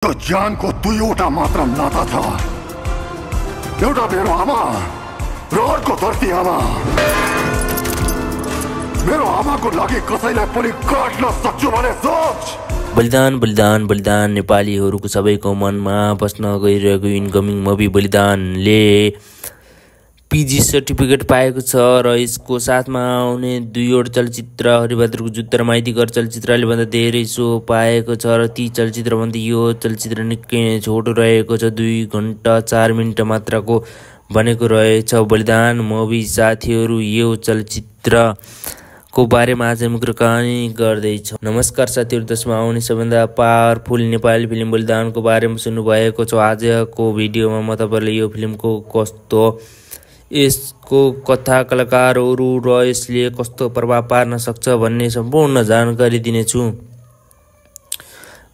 त्यो ज्यानको दुईवटा मात्र नाता छ, एउटा मेरो आमा र अर्को धरती आमा। मेरो आमाको लागि कसैलाई पनि काट्न सक्छु भने सोच। बलिदान बलिदान बलिदान नेपालीहरूको सबैको मनमा बस्न गइरहेको इनकमिङ मुभी बलिदानले पिजी सर्टिफिकेट पाएको छ र यसको साथमा आउने दुईवटा चलचित्र हरिबहादुरको जुद्ध र माइतीघर चलचित्रले भन्दा धेरै सो पाएको छ र ती चलचित्रभन्दा यो चलचित्र निकै नै छोटो रहेको छ। 2 घण्टा 4 मिनट मात्रको बनेको रहेछ बलिदान मुभी। साथीहरू, यो चलचित्रको बारेमा आज कुराकानी गर्दैछौँ। नमस्कार साथीहरू, देशमा आउने सबैभन्दा पावरफुल नेपाली फिल्म बलिदानको बारेमा सुन्नुभएको छ। आजको भिडियोमा म तपाईँलाई यो फिल्मको कस्तो, यसको कथा, कलाकारहरू र यसले कस्तो प्रभाव पार्न सक्छ भन्ने सम्पूर्ण जानकारी दिनेछु।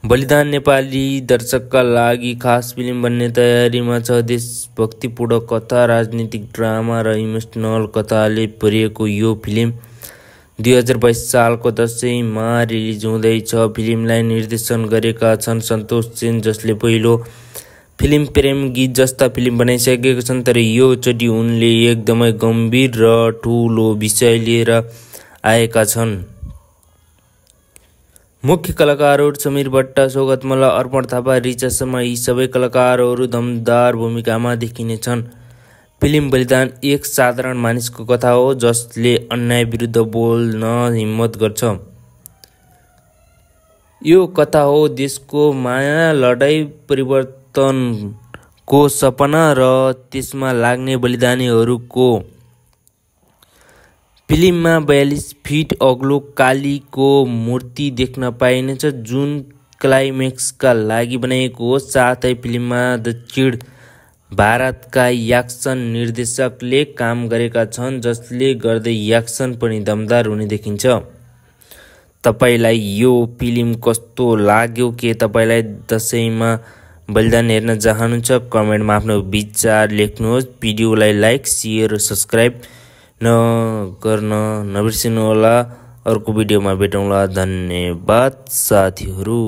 बलिदान नेपाली दर्शकका लागि खास फिल्म बन्ने तयारीमा छ। देशभक्तिपूर्ण कथा, राजनीतिक ड्रामा र इमोसनल कथाले भरिएको यो फिल्म 2022 सालको दशैंमा रिलिज हुँदैछ। फिल्मलाई निर्देशन गरेका छन् सन्तोष सेन, जसले पहिलो फिल्म प्रेम गीत जस्ता फिल्म बनाइसकेका छन्। तर यो चोटि उनले एकदमै गम्भीर र ठुलो विषय लिएर आएका छन्। मुख्य कलाकारहरू समीर भट्ट, सौगत मल्ल, अर्पण थापा, रिचा शर्मा, यी सबै कलाकारहरू दमदार भूमिकामा देखिने छन्। फिल्म बलिदान एक साधारण मानिसको कथा हो जसले अन्याय विरुद्ध बोल्न हिम्मत गर्छ। यो कथा हो देशको माया, लडाई, परिवर्तनको सपना र त्यसमा लाग्ने बलिदानीहरूको। फिल्ममा 42 फिट अग्लो कालीको मूर्ति देख्न पाइनेछ, जुन क्लाइमेक्सका लागि बनाइएको हो। साथै फिल्ममा दक्षिण भारतका एक्सन निर्देशकले काम गरेका छन्, जसले गर्दै एक्सन पनि दमदार हुने देखिन्छ। तपाईलाई यो फिल्म कस्तो लाग्यो? के तपाईलाई दशैंमा बलिदान हेर्न चाहनुहुन्छ? कमेन्टमा आफ्नो विचार लेख्नुहोस्। भिडियोलाई लाइक, शेयर र सब्स्क्राइब गर्न नबिर्सिनुहोला। अर्को भिडियोमा भेटौँला। धन्यवाद साथीहरू।